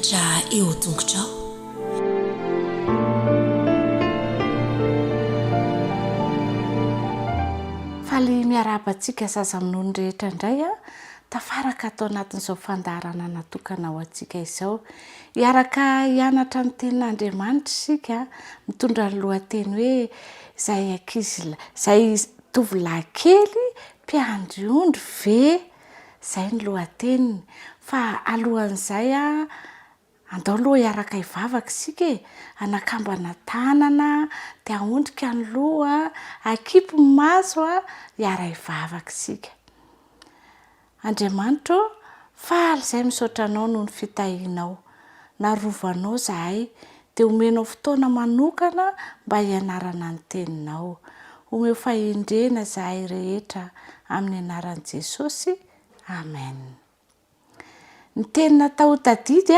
Hanitra eo an-tongotrao. Faly miarahaba antsika zaza minono rehetra indray a, tafaraka ato anatin'izao fandaharana natokana ho antsika izao. Hiaraka hianatra ny tenin'Andriamanitra isika, mitondra ny lohateny hoe izay ankizy izay tovolahy kely mpiandry ondry ve? Izay ny lohateniny. Fa alohan'izay andao aloha hiaraka hivavaka isika e! Hanakambana tanana, dia haondrika ny loha, hakipy ny maso, hiara-hivavaka isika. Andriamanitra ô, faly izahay misaotra Anao noho ny fitahianao. Narovanao izahay, dia omenao fotoana manokana mba hianarana ny Teninao. Omeo fahendrena izahay rehetra amin'ny anaran'i Jesosy. Amen. Ny teny natao ho tadidy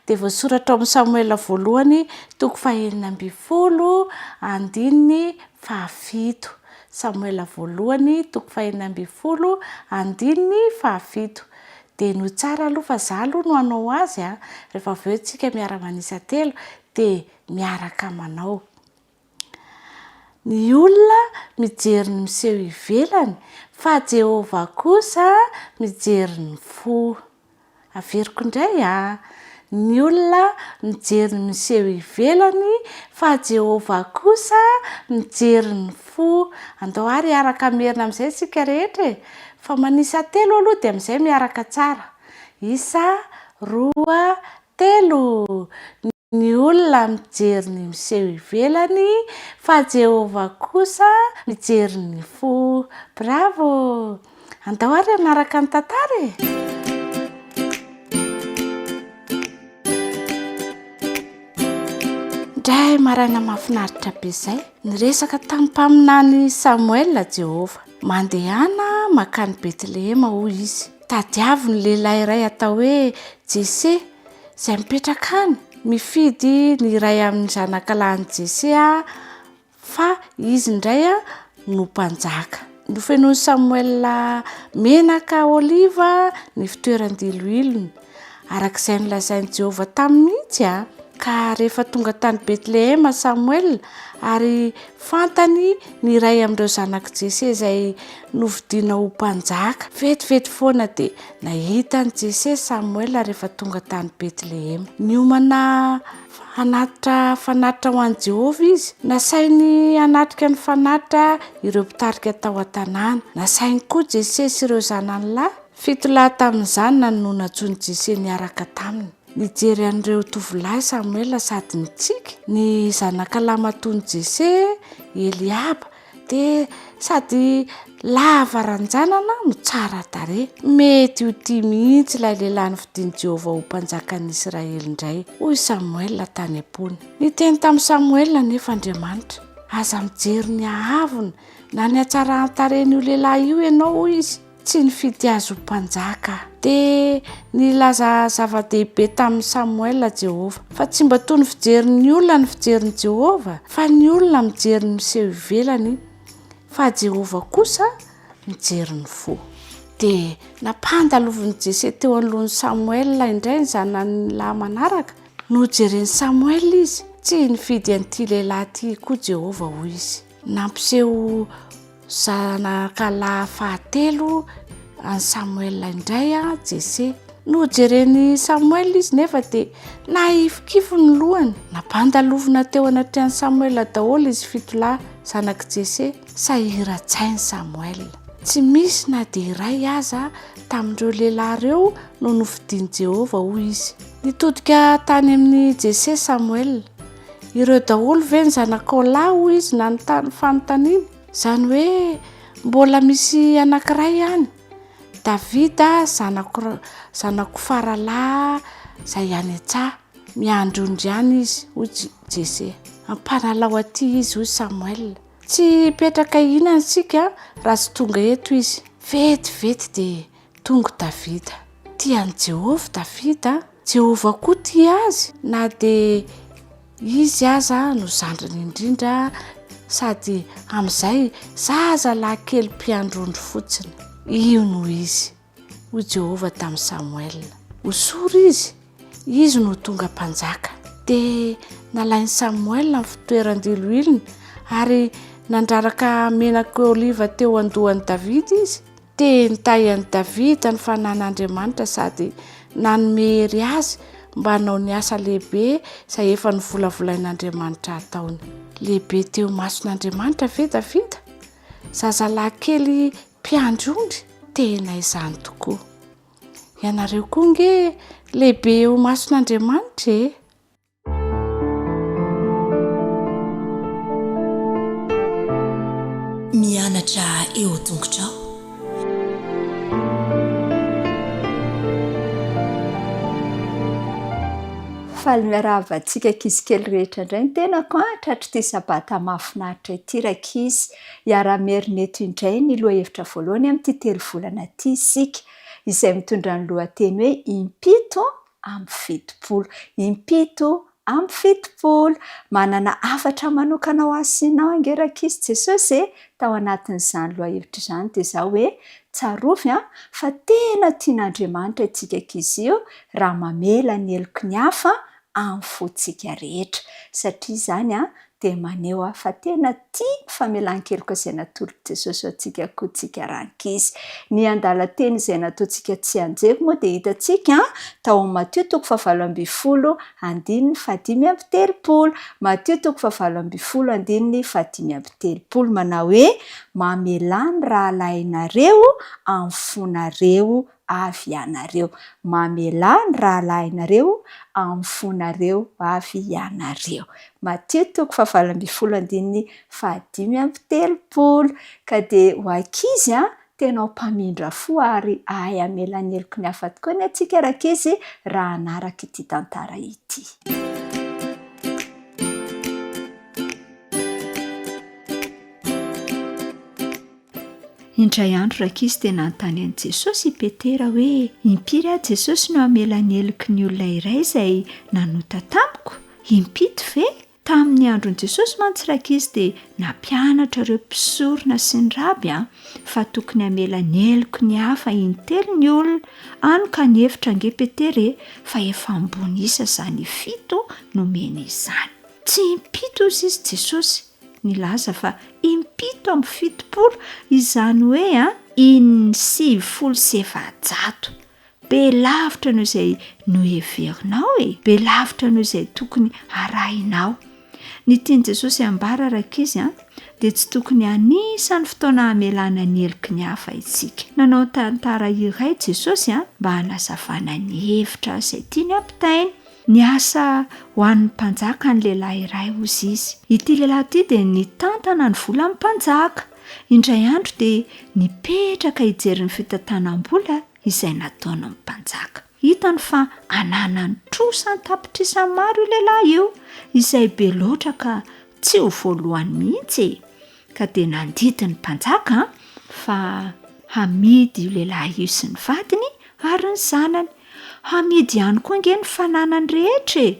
dia voasoratra ao amin'ny Samoela voalohany toko fahenina ambinifolo andininy fahafito. Samoela voalohany toko fahenina ambinifolo andininy fahafito. Dia henoy tsara aloha fa za aloha no hanao azy a, rehefa avy eo tsika miara-manisa telo dia miaraka manao. Ny olona mijery ny miseho ivelany fa Jehovah kosa mijery ny fo. Averiko indray a! Ny olona mijery ny miseho ivelany fa Jehovah kosa mijery ny fo. Andao àry hiaraka hamerina amin'izay isika rehetra e! Fa manisa telo aloha dia amin'izay miaraka tsara. Isa, roa, telo! Ny olona mijery ny miseho ivelany fa Jehovah kosa mijery ny fo. Bravo! Andao ary hanaraka ny tantara e! Indray maraina mahafinaritra be izay, niresaka tamin'ny mpaminany Samoela Jehovah. Mandehana mankany Betlehema, hoy izy. Tadiavo ny lehilahy iray atao hoe Jese. Izay mipetraka any, mifidy ny iray amin'ny zanakalahin'i Jese fa izy indray no mpanjaka. Nofenoin'i Samoela menaka oliva ny fitoeran-diloilony, araka izay nolazain'i Jehovah taminy mihitsy. Ka rehefa tonga tany Betlehema Samoela ary fantany ny iray amin'ireo zanak'i Jese izay nofidina ho mpanjaka, vetivety foana dia Nahita an'i Jese Samoela rehefa tonga tany Betlehema. Niomana hanatitra fanatitra ho an'i Jehovah izy. Nasainy hanatrika ny fanatitra ireo mpitarika tao an-tanàna. Nasainy koa Jese sy ireo zanany lahy. Fito lahy tamin'izany no nantsoin'i Jese niaraka taminy. Nijery an'ireo tovolahy Samoela sady nitsiky. Ny zanaka lahimatoan'i Jese, Eliaba, Dia sady lava ranjanana no tsara tarehy. Mety ho tia mihitsy ilay lehilahy nofidin'i Jehovah ho mpanjakan'ny Israely indray, hoy Samoela tany am-pony. Niteny tamin'i Samoela anefa Andriamanitra. Aza mijery ny haavony na ny hatsaran-tarehin'io lehilahy io ianao, hoy izy. Tsy nifidy azy ho mpanjaka aho. Dia nilaza zava-dehibe tamin'i Samoela Jehovah, fa tsy mba toy ny fijerin'ny olona ny fijerin'i Jehovah, fa ny olona mijery ny miseho ivelany, fa Jehovah kosa mijery ny fo. Dia nampandalovin'i Jese teo anoloan'i Samoela indray ny zanany lahy manaraka. Nojeren'i Samoela izy. Tsy nifidy an'ity lehilahy ity koa Jehovah, hoy izy. Nampiseho Zanakalahy fahatelo an'i Samoela indray Jese. Nojeren'i Samoela izy nefa dia nahifikify ny lohany. Nampandalovina teo anatrehan'i Samoela daholo izy fito lahy zanak'i Jese. Sahiran-tsaina Samoela. Tsy misy na dia iray aza tamin'ireo lehilahy ireo no nofidin'i Jehovah, hoy izy. Nitodika tany amin'i Jese Samoela. Ireo daholo ve ny zanakao lahy hoy izy nanontany fanontaniana. Izany hoe mbola misy anankiray any. Davida zanako zanako faralahy izay any an-tsaha. Miandry ondry any izy hoy Jese. Ampanalao aty izy hoy Samoela. Tsy hipetraka hihinana isika raha tsy tonga eto izy. Vetivety dia Tonga Davida. Tia an'i Jehovah Davida. Jehovah koa tia azy, na dia izy aza no zandriny indrindra sady amin'izay zazalahy kely mpiandry ondry fotsiny. Io no izy, hoy Jehovah tamin'i Samoela. Hosory izy. Izy no ho tonga mpanjaka. Dia nalain'i Samoela ny fitoeran-diloilony ary nandraraka menaka oliva teo an-dohan'i Davida izy. Dia nitahy an'i Davida ny fanan'Andriamanitra sady nanome hery azy mba hanao ny asa lehibe izay efa novolavolain'Andriamanitra hataony. Lehibe teo imason'Andriamanitra ve Davida? Zazalahy kely mpiandry ondry? Tena izany tokoa. Ianareo koa ange lehibe eo imason'Andriamanitra e! Mianatra eo tongotrao. Faly miarahaba antsika ankizy kely rehetra indray ny tenako an, tratr'ity sabata mahafinaritra ity rankizy. Hiara-merina eto indray ny lohahevitra voalohany amin'ity telovolana ity isika, izay mitondra ny lohateny hoe Impito 70. Impito 70. Manana hafatra manokana ho ahy sy ianao ange rankizy Jesosy e! Tao anatin'izany lohahevitra izany dia izao hoe, tsarovy an, fa tena tian'Andriamanitra isika ankizy io raha mamela ny heloky ny hafa amin'ny fontsika rehetra. Satria izany an, dia maneho fa tena tia ny famelan-keloka izay natolotr'i Jesosy ho antsika koa tsika rankizy. Ny andalan-teny izay nataontsika tsianjery moa dia hitantsika tao amin'ny Matio toko fahavalo ambin'ny folo andininy fahadimy amby telopolo. Matio toko fahavalo ambin'ny folo andininy fahadimy amby telopolo manao hoe, Mamelà ny rahalahinareo amin'ny fonareo avy ianareo. Mamelà ny rahalahinareo amin'ny fonareo avy ianareo. Matio toko fahavalo ambin'ny folo andininy fahadimy amby telopolo. Ka dia ho ankizy an, tena ho mpamindra fo ary hahay hamela ny heloky ny hafa tokoa ny antsika rankizy raha hanaraka ity tantara ity. Indray andro rankizy dia nanontany an'i Jesosy i Petera hoe, Impiry aho Jesosy no hamela ny heloky ny olona iray izay nanota tamiko? Impito ve? Tamin'ny andron'i Jesosy mantsy rankizy dia nampianatra ireo mpisorona sy ny raby fa tokony hamela ny heloky ny hafa intelo ny olona. Any ka nihevitra ange Petera e, fa efa ambony isa izany fito nomeny izany. Tsy impito hozy izy Jesosy. Nilaza fa 77, izany hoe in-490. Be lavitra noho izay noheverinao e! Be lavitra noho izay tokony harahinao. Ny tian'i Jesosy hambara, rankizy a, dia tsy tokony hanisa ny fotoana hamelana ny heloky ny hafa isika. Nanao tantara iray Jesosy mba hanazavana ny hevitra izay tiany hampitaina. Niasa ho an'ny mpanjaka ny lehilahy iray, hozy izy. Ity lehilahy ity dia nitantana ny volan'ny mpanjaka. Indray andro dia nipetraka hijery ny fitantanam-bola izay nataon'ny mpanjaka. Hitany fa ananany trosa an-tapitrisany maro io lehilahy io, izay be loatra ka tsy ho voalohany mihitsy e! Ka dia nandidy ny mpanjaka fa hamidy io lehilahy io sy ny vadiny ary ny zanany. Hamidy ihany koa ange ny fananany rehetra e!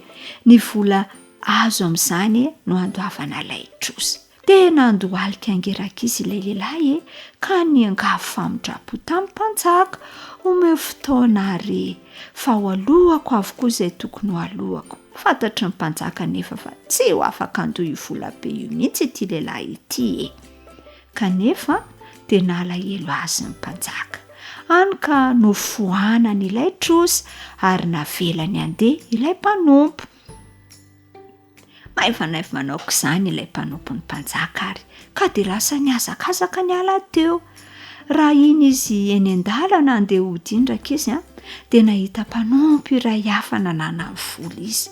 Ny vola azo amin'izany no handoavana ilay trosa. Tena handohalika ange rankizy ilay lehilahy e, ka niangavy famindram-po tamin'ny mpanjaka, Omeo fotoana àry e, fa ho aloako avokoa izay tokony ho aloako. Fantatry ny mpanjaka anefa fa tsy ho afaka handoa io vola be io mihitsy ity lehilahy ity e! Kanefa dia nalahelo azy ny mpanjaka, hany ka nofoanany ilay trosa ary navelany handeha ilay mpanompo. Maivanaivana aoka izany ilay mpanompon'ny mpanjaka ary ka dia lasa nihazakazaka niala teo. Raha iny izy eny an-dalana handeha hody iny rankizy dia nahita mpanompo iray hafa nananany vola izy.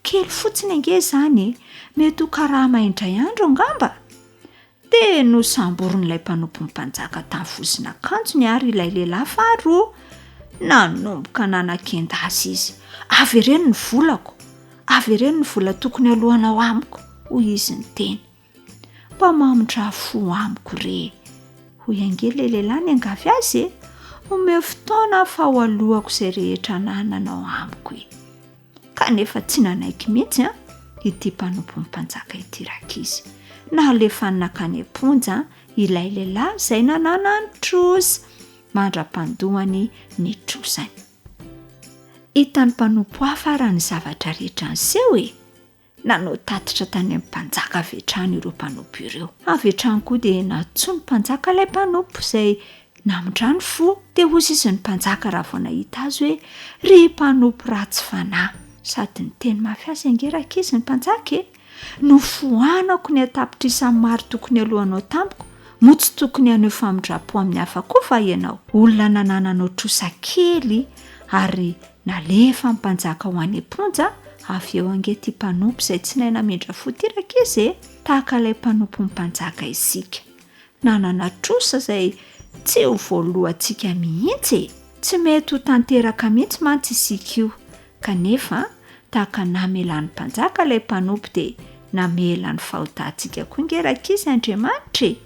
Kely fotsiny ange izany e! Mety ho karama indray andro angamba? Dia nosamborin'ilay mpanompon'ny mpanjaka tamin'ny vozon'akanjony àry ilay lehilahy faharoa. Nanomboka nanakenda azy izy. Avereno ny volako! Avereno ny vola tokony haloanao amiko! hoy izy niteny. Mba mamindrà fo amiko re! hoy ange ilay lehilahy niangavy azy e! Omeo fotoana aho fa ho aloako izay rehetra anananao amiko e! Kanefa tsy nanaiky mihitsy an ity mpanompon'ny mpanjaka ity rankizy. Nalefany nankany am-ponja ilay lehilahy izay nananany trosa, mandra-pandoany ny trosany. Hitan'ny mpanompo hafa àry ny zavatra rehetra niseho e! Nanao tatitra tany amin'ny mpanjaka avy hatrany ireo mpanompo ireo. Avy hatrany koa dia nantsoin'ny mpanjaka ilay mpanompo izay namindrany fo. Dia hoy izy ny mpanjaka raha vao nahita azy hoe, Ry mpanompo ratsy fanahy! Sady niteny mafy azy ange rankizy ny mpanjaka e! Nofoanako ny an-tapitrisany maro tokony aloanao tamiko, moa tsy tokony haneho famindram-po amin'ny hafa koa va ianao? Olona nanananao trosa kely ary nalefan'ny mpanjaka ho any am-ponja, avy eo ange ity mpanompo izay tsy nahay namindra fo ity rankizy e! Tahaka ilay mpanompon'ny mpanjaka isika. Nanana trosa izay tsy ho voaloantsika mihitsy e! Tsy mety ho tanteraka mihitsy mantsy isika io, Kanefa, tahaka ny namelan'ny mpanjaka ilay mpanompo dia namela ny fahotantsika koa nge rankizy Andriamanitra e!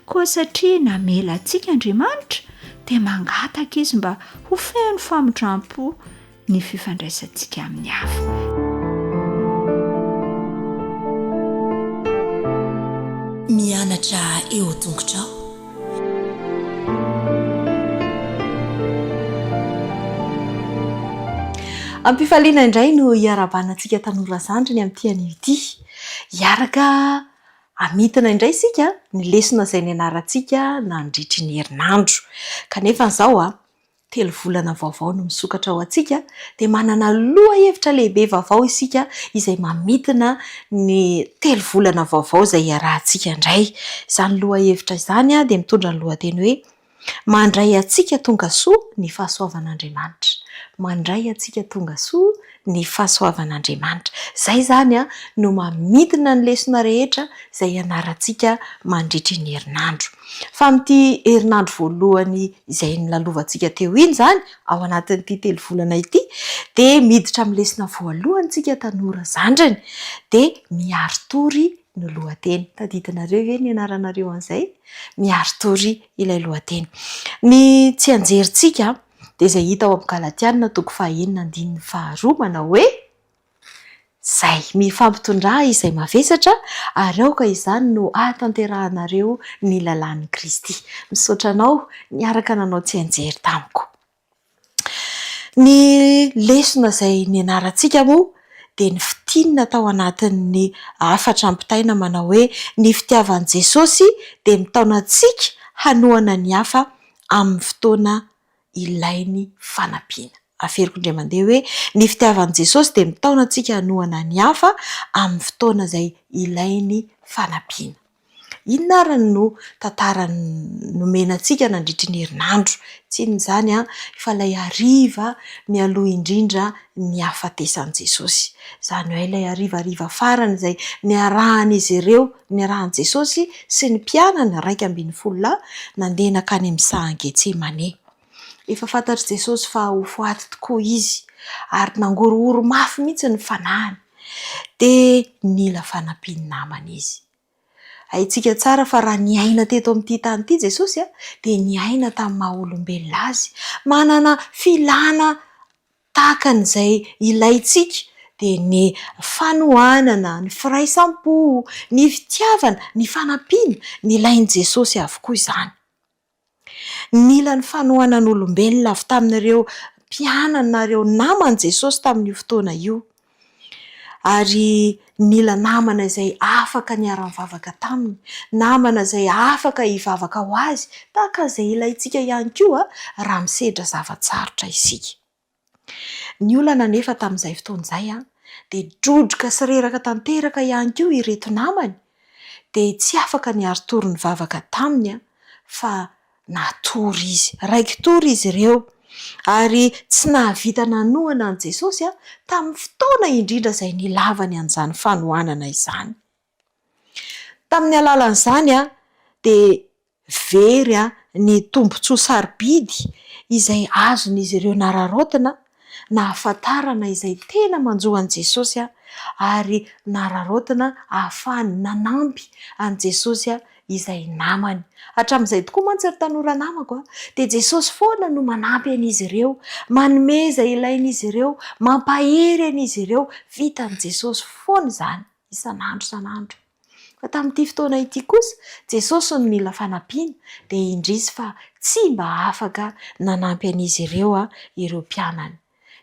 Koa satria namela antsika Andriamanitra dia mangataka Izy mba ho feno famindrampo ny fifandraisantsika amin'ny hafa. Mianatra eo an-tongotrao. Am-pifaliana indray no hiarahabana antsika tanora zandriny amin'ity anio ity. Hiaraka hamintina indray isika ny lesona izay nianarantsika nandritry ny herinandro. Kanefa izao telo volana vaovao no misokatra ho antsika dia manana lohahevitra lehibe vaovao isika izay mamintina ny telo volana vaovao izay iarahantsika indray. Izany lohahevitra izany dia mitondra ny lohateny hoe Mandray antsika tonga soa ny fahasoavan'Andriamanitra. Mandray antsika tonga soa ny fahasoavan'Andriamanitra. Izay izany no mamintina ny lesona rehetra izay ianarantsika mandritry ny herinandro. Fa amin'ity herinandro voalohany izay nolalovantsika teo iny izany, ao anatin'ity telovolana ity, dia miditra amin'ny lesona voalohany isika tanora zandriny, dia miari-tory no lohateny. Tadidinareo ve ny nianaranareo an'izay? Miari-tory ilay lohateny. Ny tsianjerintsika dia izay hita ao amin'ny Galatiana toko fahenina andininy faharoa manao hoe, Izay mifampitondrà izay mavesatra, ary aoka izany no hahatanterahanareo ny lalàn'i Kristy. Misaotra anao niaraka nanao tsianjery tamiko. Ny lesona izay nianarantsika moa dia ny fintinina tao anatin'ny hafatra ampitaina manao hoe ny fitiavan'i Jesosy dia mitaona antsika hanohana ny hafa amin'ny fotoana ilainy fanampiana. Averiko indray mandeha hoe ny fitiavan'i Jesosy dia mitaona antsika hanohana ny hafa amin'ny fotoana izay ilainy fanampiana. Inona ary no tantara nomena antsika nandritry ny herinandro? Tsy inona izany fa ilay hariva mialoha indrindra ny hahafatesan'i Jesosy. Izany hoe ilay harivariva farany izay niarahan'izy ireo, niarahan'i Jesosy sy ny mpianany 11 lahy nandeha nankany amin'ny sahan'i Getsemane. Efa fantatr'i Jesosy fa ho faty tokoa izy ary nangorohoro mafy mihitsy ny fanahiny. Dia nila fanampian'ny namany izy. Haintsika tsara fa raha niaina teto amin'ity tany ity Jesosy dia niaina tamin'ny maha olombelona azy. Manana filana tahaka an'izay ilaintsika dia ny fanohanana, ny firaisam-po, ny fitiavana, ny fanampiana, nilain'i Jesosy avokoa izany. Nila ny fanohanan'olombelona avy tamin'ireo mpianany na ireo naman'i Jesosy tamin'io fotoana io. Ary nila namana izay afaka niara-nivavaka taminy, namana izay afaka hivavaka ho azy, tahaka izay ilaintsika ihany koa raha misedra zava-tsarotra isika. Ny olana anefa tamin'izay fotoana izay dia drodroka sy reraka tanteraka ihany koa ireto namany dia tsy afaka niari-tory nivavaka taminy fa natory izy. Raiki-tory izy ireo ary tsy nahavita nanohana an'i Jesosy tamin'ny fotoana indrindra izay nilavany an'izany fanohanana izany. Tamin'ny alalan'izany dia very ny tombontsoa sarobidy izay azon'izy ireo nararaotina nahafantarana izay tena manjo an'i Jesosy ary nararaotina ahafahany nanampy an'i Jesosy izay namany. Hatramin'izay tokoa mantsy ry tanora namako dia Jesosy foana no manampy an'izy ireo, manome izay ilain'izy ireo, mampahery an'izy ireo. Vitan'i Jesosy foana izany. isan'andro isan'andro. Fa tamin'ity fotoana ity kosa, Jesosy no nila fanampiana, dia indrisy fa tsy mba afaka nanampy an'izy ireo ireo mpianany.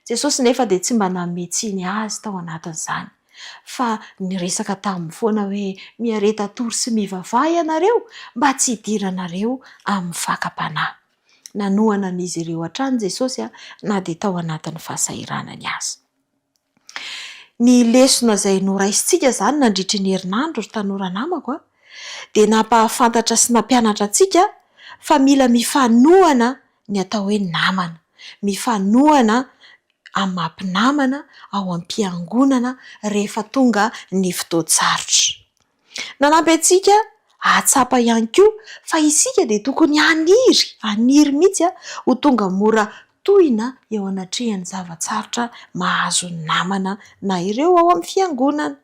Jesosy nefa dia tsy mba nanome tsiny azy tao anatin'izany, fa niresaka taminy foana hoe, Miareta tory sy mivavaha ianareo mba tsy hidiranareo amin'ny fakam-panahy. Nanohana an'izy ireo hatrany Jesosy na dia tao anatin'ny fahasahiranany aza. Ny lesona izay noraisintsika izany nandritry ny herinandro ry tanora namako a, dia nampahafantatra sy nampianatra antsika fa mila mifanohana ny atao hoe namana. Mifanohana amin'ny maha mpinamana ao am-piangonana rehefa tonga ny fotoan-tsarotra. Nanampy antsika hahatsapa ihany koa fa isika dia tokony haniry, haniry mihitsy ho tonga mora tohina eo anatrehan'ny zava-tsarotra mahazo ny namana na ireo ao amin'ny fiangonana.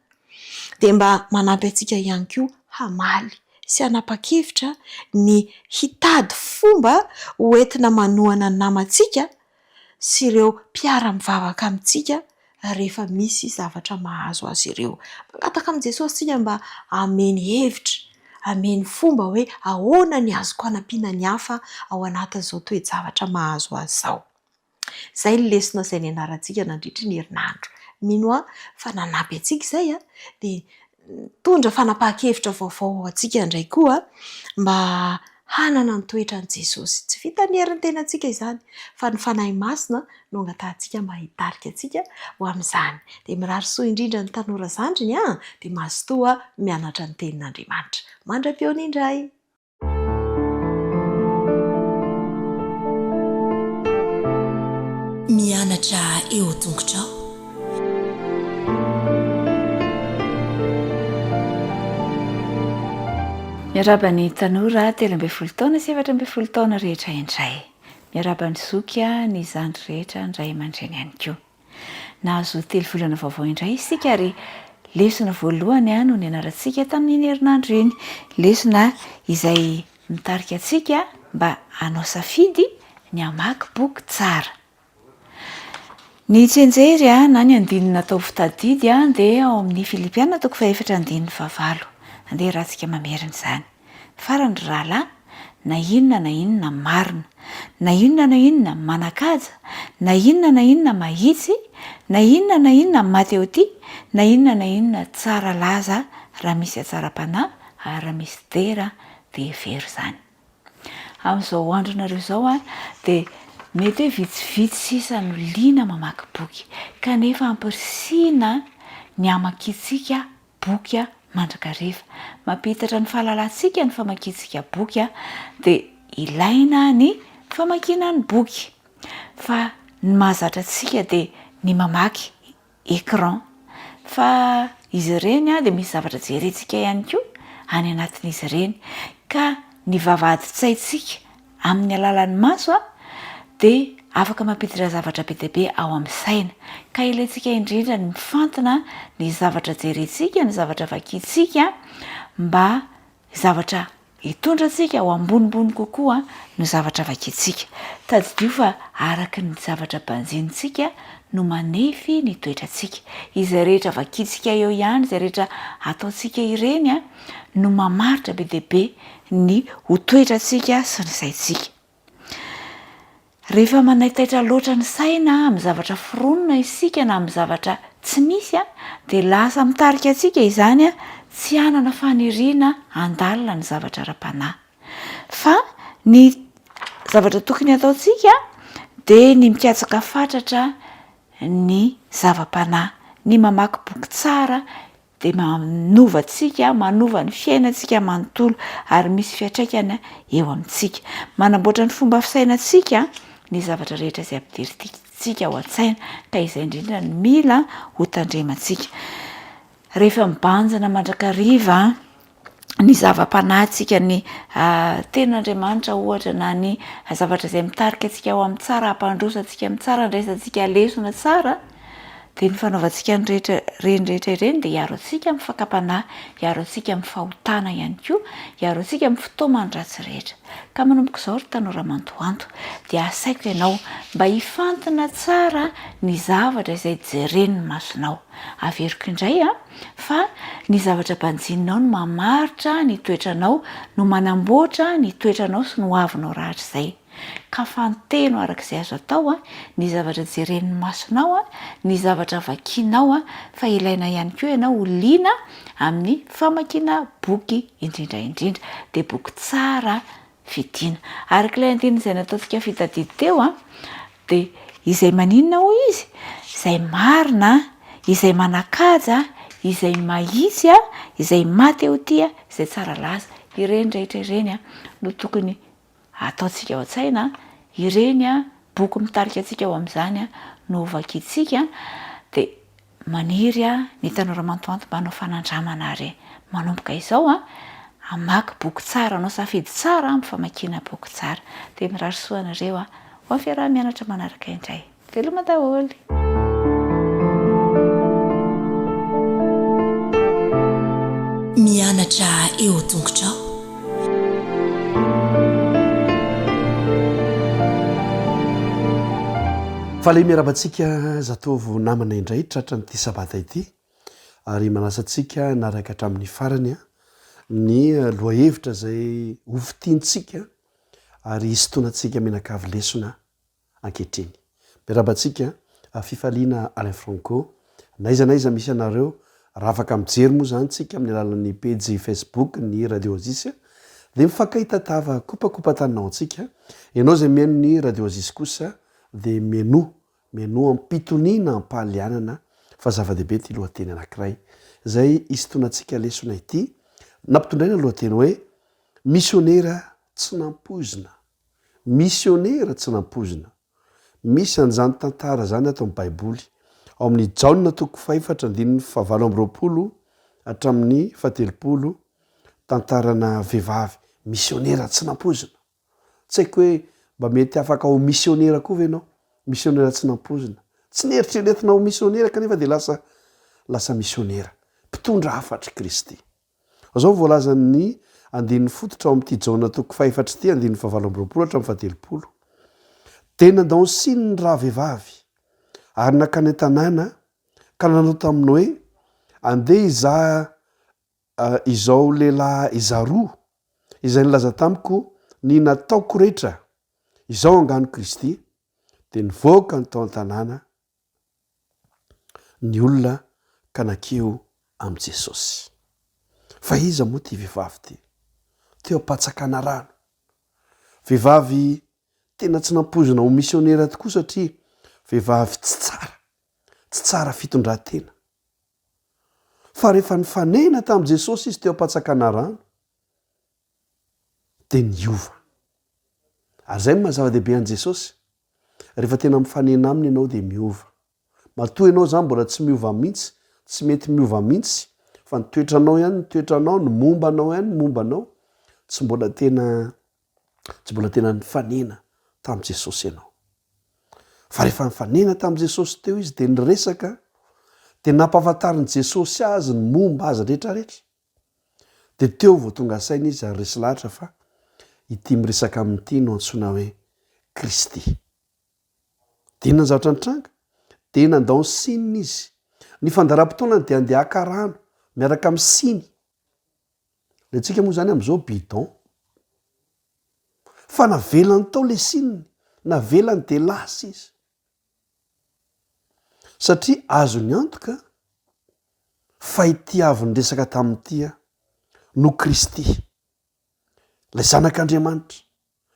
Dia mba manampy antsika ihany koa hamaly sy hanapa-kevitra ny hitady fomba ho entina manohana ny namantsika sy ireo mpiara-mivavaka amintsika rehefa misy zavatra mahazo azy ireo. Mangataka amin'i Jesosy isika mba hameno hevitra, hameno fomba hoe ahoana ny azoko hanampiana ny hafa ao anatin'izao toe-javatra mahazo azy izao. Izay ny lesona izay nianarantsika nandritry ny herinandro. Mino aho fa nanampy antsika izay dia Nitondra fanapahan-kevitra vaovao ho antsika indray koa mba hanana ny toetran'i Jesosy. Tsy vitan'ny herin'ny tenantsika izany fa ny Fanahy Masina no angatahantsika mba hitarika antsika ho amin'izany. Dia mirary soa indrindra ny tanora zandriny an! Dia mazotoa mianatra ny Tenin'Andriamanitra. Mandra-pihaona indray! Mianatra eo an-tongotrao. Miarahaba ny tanora 13 taona sy 14 taona rehetra indray. Miarahaba ny zoky, ny zandry rehetra, ny ray aman-dreny ihany koa. Nahazo telo volana vaovao indray isika ary lesona voalohany no nianarantsika tamin'iny herinandro iny. Lesona izay mitarika antsika mba hanao safidy ny hamaky boky tsara. Ny tsianjery na ny andininy natao ho tadidy dia ao amin'ny Filipiana toko fahefatra andininy fahavalo. Andeha iarahantsika mamerina izany. Farany ry rahalahy, na inona na inona marina, na inona na inona manan-kaja, na inona na inona mahitsy, na inona na inona mahatehotia, na inona na inona tsara laza, raha misy hatsaram-panahy ary raha misy dera dia hevero izany. Amin'izao andronareo izao dia mety hoe vitsivitsy sisa no liana mamaky boky, kanefa ampirisihina ny hamakiantsika boky mandrakariva. Mampihitatra ny fahalalantsika ny famakiantsika boky dia ilaina ny famakiana ny boky. Fa ny mahazatra antsika dia ny mamaky écran. Fa izy ireny dia misy zavatra jerentsika ihany koa any anatin'izy ireny. Ka ny vavahadin-tsaintsika Amin'ny alalan'ny maso dia afaka mampiditra zavatra be dia be ao amin'ny saina. Ka ilaintsika indrindra ny mifantina ny zavatra jerentsika, ny zavatra vakintsika mba zavatra hitondra antsika ho ambonimbony kokoa no zavatra vakintsika. Tadidio fa araka ny zavatra banjinintsika no manefy ny toetrantsika. Izay rehetra vakintsika eo ihany, izay rehetra ataontsika ireny no mamaritra be dia be ny ho toetrantsika sy ny saintsika. Rehefa manaitaitra loatra ny saina amin'ny zavatra foronina isika na amin'ny zavatra tsy misy dia lasa mitarika antsika izany tsy hanana faniriana handalina ny zavatra ara-panahy. Fa ny zavatra tokony hataontsika dia ny mikatsaka fatratra ny zava-panahy, ny mamaky boky tsara dia manova antsika, manova ny fiainantsika manontolo ary misy fiantraikany eo amintsika. Manamboatra ny fomba fisainantsika ny zavatra rehetra izay ampidirintsika ao an-tsaina ka izay indrindra no mila ho tandremantsika. Rehefa mibanjina mandrakariva ny zava-panahintsika, ny tenin'Andriamanitra ohatra na ny zavatra izay mitarika antsika ho amin'ny tsara, hampandroso antsika amin'ny tsara, handraisantsika lesona tsara, dia ny fanaovantsika ny rehetra ireny rehetra ireny dia hiaro antsika amin'ny fakam-panahy, hiaro antsika amin'ny fahotana ihany koa, hiaro antsika amin'ny fitaoman-dratsy rehetra. Ka manomboka izao ry tanora mantoanto dia asaiko ianao mba hifantina tsara ny zavatra izay jeren'ny masonao. Averiko indray an! fa ny zavatra banjininao no mamaritra ny toetranao, no manamboatra ny toetranao sy ny hoavinao rahatrizay. Ka fanteno araka izay azo atao ny zavatra jeren'ny masonao, ny zavatra vakianao fa ilaina ihany koa ianao ho liana amin'ny famakiana boky indrindra indrindra. Dia boky tsara fidiana. Araka ilay andininy izay nataontsika fitadidy teo dia izay maninona hoy izy? Izay marina, izay manan-kaja, izay mahitsy, izay maha-te ho tia, izay tsara laza. Ireny rehetra ireny no tokony Ataontsika ao an-tsaina ireny boky mitarika antsika ho amin'izany no hovakintsika dia maniry ny tanora mantoanto mba hanao fanandramana ary manomboka izao hamaky boky tsara, hanao safidy tsara amin'ny famakiana boky tsara. Dia mirary soa anareo ho amin'ny fiaraha-mianatra manaraka indray. Veloma daholo! Mianatra eo tongotrao. Faly miarahaba antsika zatovo namana indray tratran'ity sabata ity ary manasa antsika hanaraka hatramin'ny farany ny lohahevitra izay hofintintsika ary hisintonantsika mianakavy lesona ankehitriny. Miarahaba antsika Fifaliana Alain Franco, n'aiza n'aiza misy anareo, raha afaka mijery moa izany tsika amin'ny alalan'ny pejy Facebook ny Radio Oasis dia mifankahita tava kopakopa-tanana ho antsika, ianao izay mihaino ny Radio Oasis kosa dia mihainoa, mihainoa am-pitoniana am-pahalianana fa zava-dehibe ity lohateny anankiray izay hisintonantsika lesona ity, nampitondraina ny lohateny hoe Misionera tsy nampoizina. Misionera tsy nampoizina. Misy an'izany tantara izany ato amin'ny Baiboly. Ao amin'ny Jaona toko fahefatra andininy fahavalo amby roapolo hatramin'ny fahatelopolo, tantarana vehivavy misionera tsy nampoizina. Tsy haiko hoe mba mety afaka ho misionera koa ve ianao? Misionera tsy nampoizina. Tsy neritreretina ho misionera kanefa dia lasa lasa misionera. Mpitondra hafatr'i Kristy. Izao no voalazan'ny andininy fototra ao amin'ity Jaona toko fahefatra ity, andininy fahavalo amby roapolo hatramin'ny fahatelopolo, Dia nandao ny sininy ravehivavy, ary nankany an-tanàna, ka nanao taminy hoe, Andeha hizaha izao lehilahy izaroa, izay nilaza tamiko ny nataoko rehetra, izao angaha no Kristy? Dia nivoaka ny tao an-tanàna ny olona ka nankeo amin'i Jesosy. Fa iza moa ity vehivavy ity? Teo am-patsakana rano. Vehivavy tena tsy nampoizina ho misionera tokoa satria vehivavy tsy tsara, tsy tsara fitondran-tena. Fa rehefa nifanena tamin'i Jesosy izy teo am-patsakana rano, dia niova. Ary izay no maha zava-dehibe an'i Jesosy. Rehefa tena mifanena aminy ianao dia miova. Matoa ianao izany mbola tsy miova mihitsy, tsy mety miova mihitsy, fa ny toetranao ihany ny toetranao, ny momba anao ihany ny momba anao, tsy mbola tena tsy mbola tena nifanena tamin'i Jesosy ianao. Fa rehefa nifanena tamin'i Jesosy teo izy dia niresaka, dia nampahafantarin'i Jesosy azy ny momba azy rehetrarehetra. Dia teo vao tonga saina izy ary resy lahatra fa ity miresaka aminy ity no antsoina hoe Kristy. Dia inona ny zavatra nitranga? Dia nandao ny sininy izy. Ny fandaharam-potoanany dia handeha haka rano miaraka amin'ny siny. Ilay antsika moa izany amin'izao bidon. Fa navelany tao ilay sininy, navelany dia lasa izy. Satria azony antoka fa ity avy niresaka taminy ity no Kristy, ilay Zanak'Andriamanitra,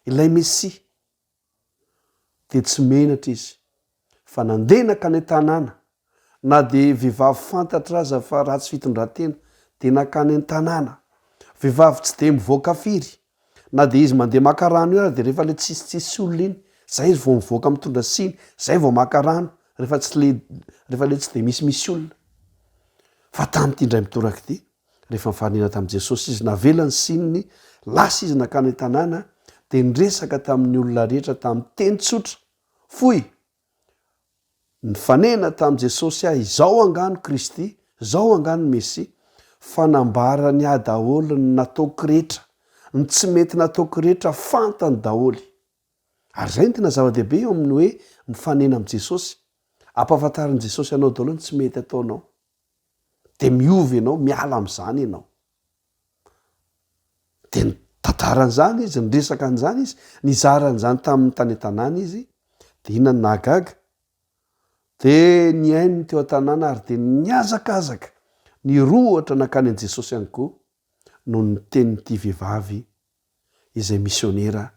ilay Mesia. Dia tsy menatra izy fa nandeha nankany an-tanàna, na dia vehivavy fantatra aza fa ratsy fitondran-tena, dia nankany an-tanàna. Vehivavy tsy dia mivoaka firy, Na dia izy mandeha maka rano io ary dia rehefa le tsisy tsisy olona iny, zay izy vao mivoaka mitondra siny, zay vao maka rano, rehefa tsy le rehefa le tsy dia misimisy olona. Fa tamin'ity indray mitoraka ity, rehefa nifanena tamin'i Jesosy izy, navela ny sininy, lasa izy nankany an-tanàna, dia niresaka tamin'ny olona rehetra tamin'ny teny tsotra, fohy, Nifanena tamin'i Jesosy aho, izao angaha no Kristy, izao angaha no Mesia? Fa nambarany ahy daholo ny nataoko rehetra, ny tsy mety nataoko rehetra fantany daholo. Ary izay no tena zava-dehibe eo amin'ny hoe mifanena amin'i Jesosy. Ampahafantarin'i Jesosy anao daholo ny tsy mety ataonao. Dia miova ianao, miala amin'izany ianao. Dia nitantara an'izany izy, niresaka an'izany izy, nizara an'izany tamin'ny tany an-tanàna izy, dia inona no nahagaga? Dia nihaino ny teo an-tanàna ary dia nihazakazaka, nirohotra nankany amin'i Jesosy ihany koa, noho ny tenin'ity vehivavy izay misionera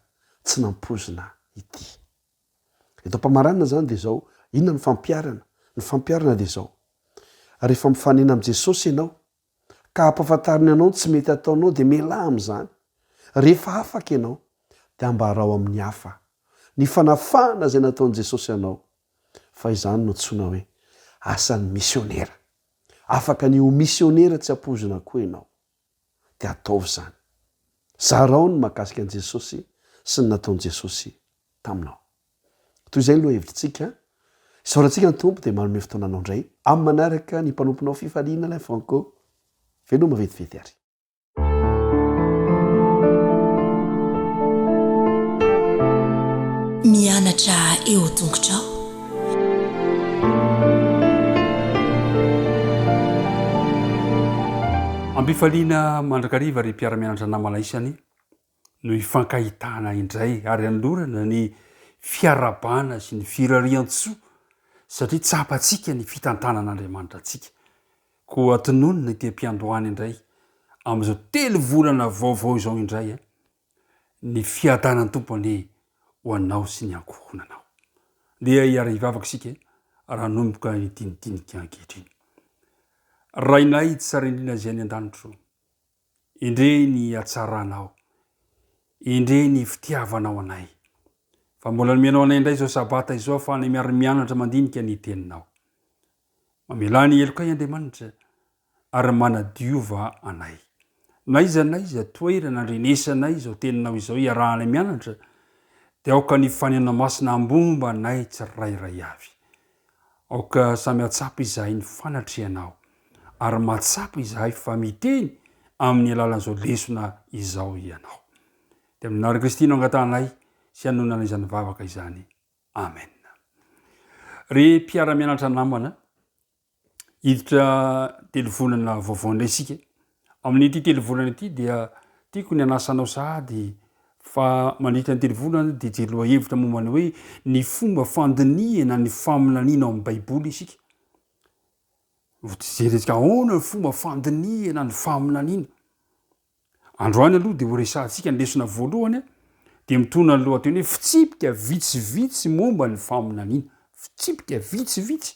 tsy nampoizina ity. Eto am-pamaranana izany dia izao, inona no fampiharana? Ny fampiharana dia izao, rehefa mifanena amin'i Jesosy ianao, ka ampahafantariny anao ny tsy mety ataonao dia mialà amin'izany. Rehefa afaka ianao dia ambarao amin'ny hafa ny fanafahana izay nataon'i Jesosy anao fa izany no antsoina hoe asan'ny misionera. Afaka ny ho misionera tsy ampoizina koa ianao. Dia ataovy izany. Zarao ny mahakasika an'i Jesosy sy ny nataon'i Jesosy taminao. Toy izay ny lohahevitritsika. Isaorantsika ny Tompo dia manome fotoana anao indray amin'ny manaraka ny mpanomponao Fifaliana Alain Franco. Veloma vetivety ary. Mianatra eo tongotrao. Am-pifaliana mandrakariva ry mpiara-mianatra namana isany no hifankahitana indray ary hanolorana ny fiarahabana sy ny firarian-tsoa satria tsapantsika ny fitantanan'Andriamanitra antsika. Koa tononina ity am-piandohana indray amin'izao telovolana vaovao izao indray ny fiadanan'ny Tompo anie ho anao sy ny ankohonanao. Ndeha hiara-hivavaka isika raha hanomboka ny dinidinika ankehitriny. Rainay tsara indrindra izay any an-danitro, Endrey ny hatsaranao, endrey ny fitiavanao anay. Fa mbola nomenao anay indray izao Sabata izao ahafahanay miara-mianatra mandinika ny Teninao. Mamelà ny helokay Andriamanitra ary manadiova anay. N'aiza n'aiza toerana andrenesanay izao Teninao izao iarahanay mianatra dia aoka ny Fanenona Masina hambomba anay tsirairay avy. Aoka samy hahatsapa izahay ny fanatrehanao ary mahatsapa izahay fa miteny amin'ny alalan'izao lesona izao Ianao. Dia amin'ny anaran'i Kristy no angatahanay sy anononanay izany vavaka izany. Amen. Ry mpiara-mianatra namana, hiditra telovolana vaovao indray isika. Amin'ity telovolana ity dia tiako ny hanasa anao sahady fa mandritra ny telovolana dia hijery lohahevitra momba ny hoe ny fomba fandinihana ny faminaniana ao amin'ny Baiboly isika. Jerentsika ahoana ny fomba fandinihana ny faminaniana. Androany aloha dia horesahantsika ny lesona voalohany dia mitondra ny lohateny hoe fitsipika vitsivitsy momba ny faminaniana. Fitsipika vitsivitsy.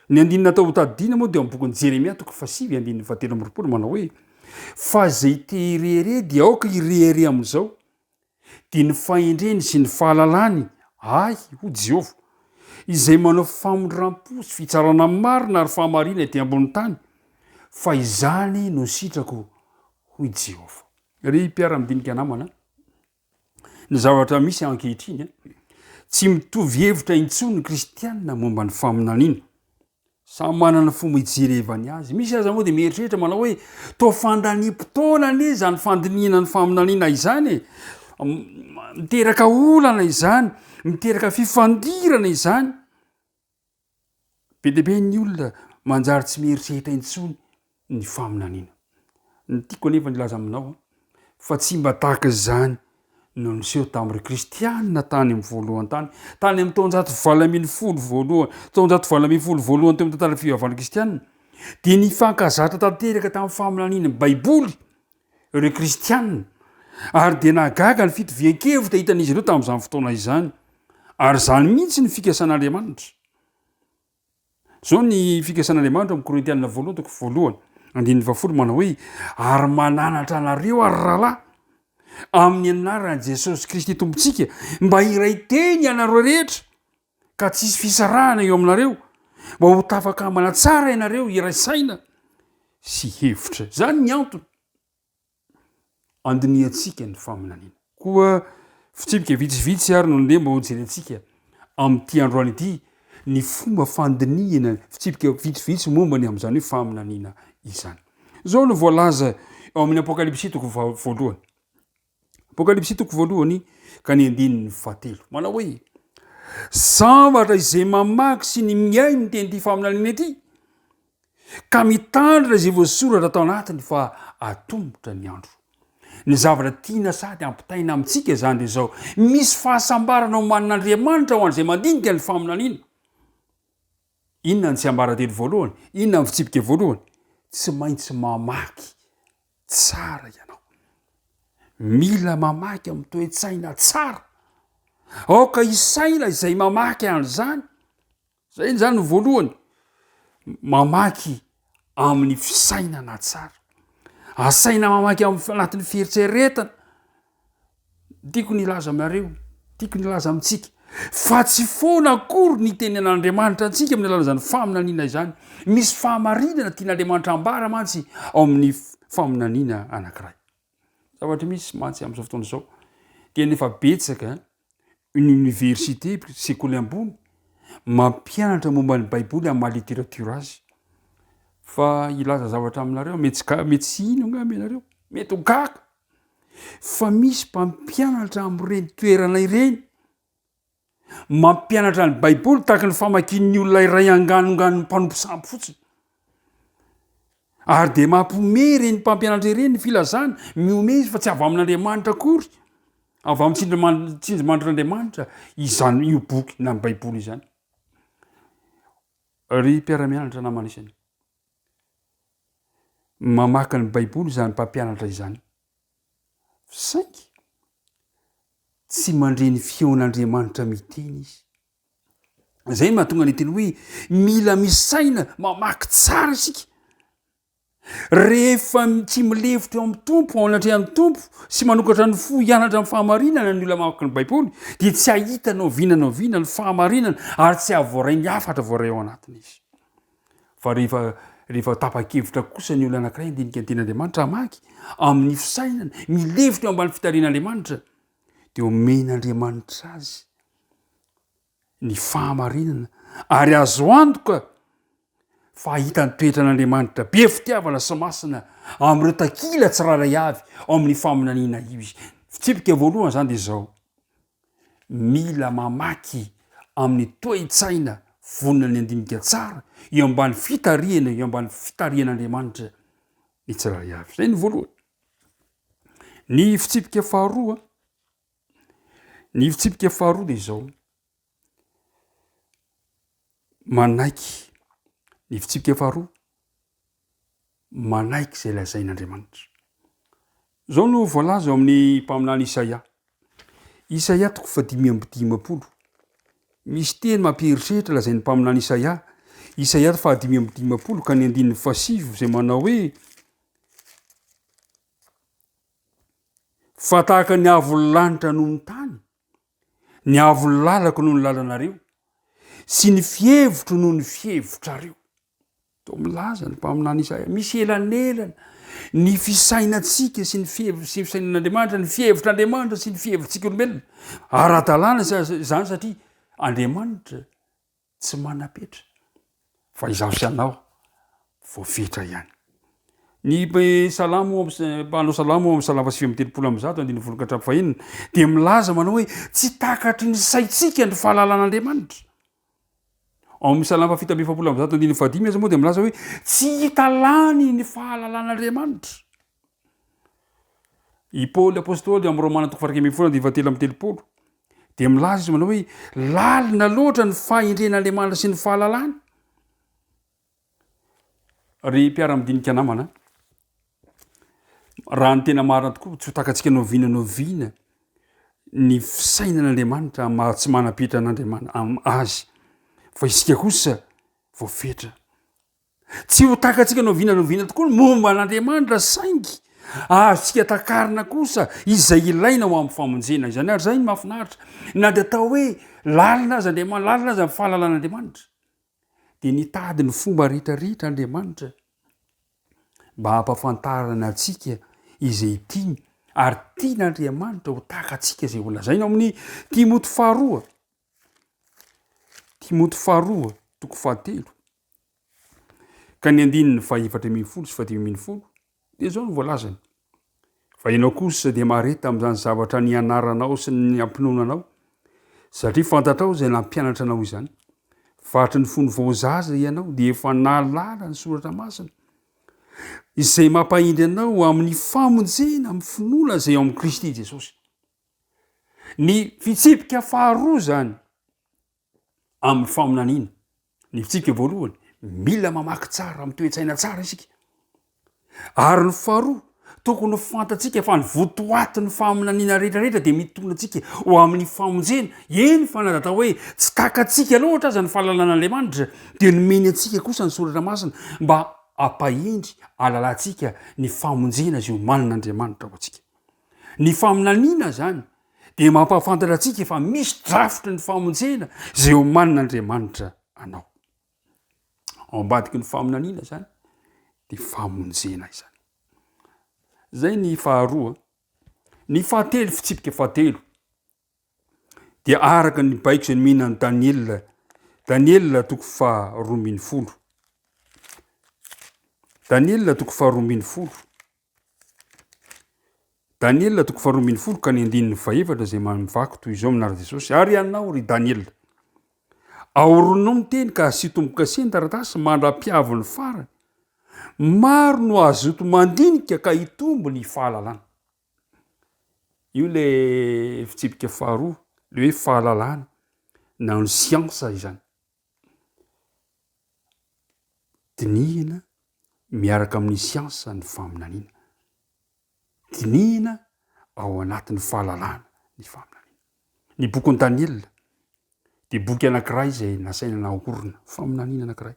Ny andininy natao hotadidiana moa dia ao amin'ny bokin'i Jeremia toko fahasivy andininy fahatelo amby 20 manao hoe fa izay te hirehareha dia aoka hirehareha amin'izao dia ny fahendreny sy ny fahalalany ahy, hoy Jehovah, izay manao famindram-po sy fitsarana marina ary fahamarinana ety ambonin'ny tany, fa izany no sitrako, hoy Jehovah. Ry mpiara-midinika namana, ny zavatra misy ankehitriny, tsy mitovy hevitra intsony ny kristiana momba ny faminaniana. Samy manana ny fomba ijerevany azy. Misy aza moa dia mieritreritra manao hoe toa fandaniam-potoana anie izany fandinihana ny faminaniana izany e. Miteraka olana izany, miteraka fifandirana izany. Be dia be ny olona manjary tsy mieritreritra intsony ny faminaniana. Ny tiako anefa ny hilaza aminao fa tsy mba tahaka izany no niseho tamin'ireo kristianina tany amin'ny voalohany tany, tany amin'ny taonjato 18 voalohany, taonjato 18 voalohany teo amin'ny tantaran'ny fivavahana kristianina, dia nifankazatra tanteraka tamin'ny faminanian'ny Baiboly ireo kristianina, ary dia nahagaga ny fitovian-kevitra hitan'izy ireo tamin'izany fotoana izany, ary izany mihitsy ny fikasan'Andriamanitra. Izao ny fikasan'Andriamanitra ao amin'ny Korintiana voalohany toko voalohany andininy fahafolo manao hoe ary mananatra anareo ary rahalahy amin'ny anaran'i Jesosy Kristy Tompontsika mba hiray teny ianareo rehetra ka tsy hisy fisarahana eo aminareo mba ho tafakambana tsara ianareo hiray saina sy hevitra. Izany ny antony. andinihantsika ny faminaniana. Koa fitsipika vitsivitsy ary no ndeha mba hojerentsika amin'ity androany ity ny fomba fandinihana fitsipika vitsivitsy momba ny amin'izany hoe faminaniana izany. Izao no voalaza ao amin'ny Apokalypsy toko voalohany. Apokalypsy toko voalohany ka ny andininy fahatelo. Manao hoe sambatra izay mamaky sy ny mihaino ny tenin'ity faminaniana ity. Ka mitandrina izay voasoratra tao anatiny fa atomotra ny andro. Ny zavatra tiana sady ampitaina amintsika izany dia izao, misy fahasambarana omanin'Andriamanitra ho an'izay mandinika ny faminaniana. Inona ny tsiambaratelo voalohany? Inona ny fitsipika voalohany? Tsy maintsy mamaky tsara ianao. Mila mamaky amin'ny toe-tsaina tsara. Aoka hisaina izay mamaky an'izany. Izay izany no voalohany. Mamaky amin'ny fisainana tsara. Asaina mamaky amin'ny anatin'ny fieritreretana. Tiako ny hilaza aminareo, tiako ny hilaza amintsika fa tsy foana akory ny tenin'Andriamanitra antsika amin'ny alalan'izany faminaniana izany. Misy fahamarinana tian'Andriamanitra ambara mantsy ao amin'ny faminaniana anankiray. Zavatra misy mantsy amin'izao fotoana izao dia nefa betsaka ny université, sekoly ambony mampianatra momba ny baiboly amin'ny maha literatiora azy. Fa hilaza zavatra aminareo, mety tsy ga- mety tsy hino angamba ianareo, mety ho gaga fa misy mpampianatra amin'ireny toerana ireny mampianatra ny baiboly tahaka ny famakian'ny olona iray anganonganon'ny mpanompo sampy fotsiny. Ary dia mampihomehy ireny mpampianatra ireny ny filazana, mihomehy izy fa tsy avy amin'Andriamanitra akory, avy amin'ny tsindriman- tsindrimandrin'Andriamanitra izany io boky na ny baiboly izany. Ry mpiara-mianatra namana isany, mamaky ny baiboly izany mpampianatra izany, saingy tsy mandre ny feon'Andriamanitra miteny izy. Izay no mahatonga ny teny hoe mila misaina mamaky tsara isika. Rehefa tsy milefitra eo amin'ny Tompo, ao anatrehan'ny Tompo sy manokatra ny fo hianatra ny fahamarinana ny olona mamaky ny Baiboly dia tsy hahita na oviana na oviana ny fahamarinana ary tsy hahavoaray ny hafatra voaray ao anatiny izy. Fa rehefa rehefa tapa-kevitra kosa ny olona anankiray handinika ny tenin'Andriamanitra hamaky amin'ny fisainana, milefitra eo ambany fitarihan'Andriamanitra dia omen'Andriamanitra azy ny fahamarinana ary azo antoka fa hahita ny toetran'Andriamanitra be fitiavana sy masina amin'ireo takila tsirairay avy ao amin'ny faminaniana io izy. Fitsipika voalohany izany dia izao, mila mamaky amin'ny toe-tsaina vonona ny handinika tsara eo ambany fitarihana eo ambany fitarihan'Andriamanitra ny tsirairay avy. Izay ny voalohany. Ny fitsipika faharoa, ny fitsipika faharoa dia izao, manaiky, ny fitsipika faharoa, manaiky izay lazain'Andriamanitra. Izao no voalaza ao amin'ny mpaminany Isaia. Isaia toko fahadimy amby dimampolo. Misy teny mampieritreritra lazain'ny mpaminany Isaia. Isaia fahadimy amby dimampolo ka ny andininy fahasivy izay manao hoe Fa tahaka ny avon'ny lanitra noho ny tany, ny avon'ny lalako noho ny lalanareo, sy ny fihevitro noho ny fihevitrareo. Toa milaza ny mpaminany Isaia, misy elanelana ny fisainantsika sy ny fihev- sy ny fisainan'Andriamanitra, ny fihevitr'Andriamanitra sy ny fihevitsika olombelona. Ara-dalàna izany satria Andriamanitra Tsy manam-petra fa izaho sy ianao voafetra ihany. Ny salamo mpanao salamo ao amin'ny salamo 139 andininy voalohany ka hatramin'ny fahenina dia milaza manao hoe tsy takatry ny saintsika ny fahalalan'Andriamanitra. Ao amin'ny salamo 147 andininy fahadimy aza moa dia milaza hoe tsy hita lany ny fahalalan'Andriamanitra. I Paoly Apostoly amin'ny Romana toko faha 11 andininy fahatelo amby telopolo dia milaza izy manao hoe lalina loatra ny fahendren'Andriamanitra sy ny fahalalany. Ry mpiara-midinika namana, raha ny tena marina tokoa tsy ho takatsika na oviana na oviana ny fisainan'Andriamanitra maha tsy manam-petra an'Andriamanitra azy fa isika kosa voafetra. Tsy ho takatsika na oviana na oviana tokoa ny momba an'Andriamanitra, saingy azontsika takarina kosa izay ilaina ho amin'ny famonjena. Izany ary izay no mahafinaritra. Na dia atao hoe lalina aza Andriamanitra, lalina aza ny fahalalan'Andriamanitra, dia nitady ny fomba rehetrarehetra Andriamanitra mba hampahafantarana antsika izay tiany, ary tian'Andriamanitra ho takatsika izay holazainy ao amin'ny Timoty faharoa. Timoty faharoa, toko fahatelo, ka ny andininy fahefatra ambin'ny folo sy fahadimy ambin'ny folo dia izao no voalazany, Fa ianao kosa dia mahareta amin'izany zavatra nianaranao sy ny nampinoana anao, satria fantatrao izay nampianatra anao izany. Fa hatry ny fony vao zaza ianao dia efa nahalala ny soratra masina, izay mampahendry anao amin'ny famonjena amin'ny finoana izay ao amin'i Kristy Jesosy. Ny fitsipika faharoa izany amin'ny faminaniana. Ny fitsipika voalohany, mila mamaky tsara amin'ny toe-tsaina tsara isika. Ary ny faharoa, tokony ho fantatsika fa ny votoatin'ny faminaniana rehetrarehetra dia mitondra antsika ho amin'ny famonjena. Eny fa na dia atao hoe tsy takatsika loatra aza ny fahalalan'Andriamanitra, dia nomeny antsika kosa ny soratra masina mba hampahendry hahalalantsika ny famonjena izay omanin'Andriamanitra ho antsika. Ny faminaniana izany dia mampahafantatra antsika fa misy drafitry ny famonjena izay omanin'Andriamanitra anao. Ao ambadiky ny faminaniana izany dia famonjena izany. Izay ny faharoa. Ny fahatelo, fitsipika fahatelo dia araka ny baiko izay nomena an'i Daniela, Daniela toko faharoa ambin'ny folo. Daniela toko faharoa ambin'ny folo. Daniela toko faharoa ambin'ny folo ka ny andininy fahefatra izay mamivaky toy izao amin'ny anaran'i Jesosy, Ary ianao, ry Daniela, aorinao ny teny ka asio tombo-kase ny taratasy mandra-piavin'ny farany. Maro no hazoto mandinika ka hitombo ny fahalalana. Io ilay fitsipika faharoa, ilay hoe fahalalana na ny siansa izany. Dinihina miaraka amin'ny siansa ny faminaniana. Dinihina ao anatin'ny fahalalana ny faminaniana. Ny bokin'i Daniela dia boky anankiray izay nasaina naorina, faminaniana anankiray.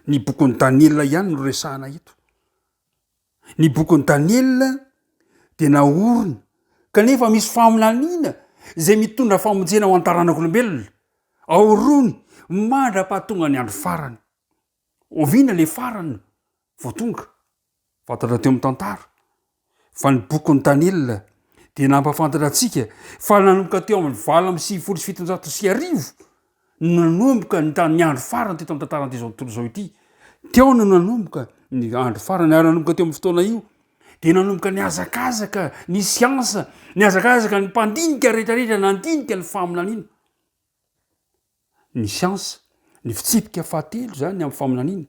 Ny bokin'i Daniela ihany no resahana eto. Ny bokin'i Daniela dia naorina kanefa misy faminaniana izay mitondra famonjena ho an'ny taranak'olombelona aorony mandra-pahatonga ny andro farany. Oviana ilay farany vao tonga? Fantatra teo amin'ny tantara fa ny bokin'i Daniela dia nampahafantatra antsika fa nanomboka teo amin'ny 1798 no nanomboka ny ny andro farany teto amin'ny tantaran'ity izao tontolo izao ity. Teo no nanomboka ny andro farany ary nanomboka teo amin'ny fotoana io dia nanomboka nihazakazaka ny siansa, nihazakazaka ny mpandinika rehetrarehetra nandinika ny faminaniana. Ny siansa, ny fitsipika fahatelo izany amin'ny faminaniana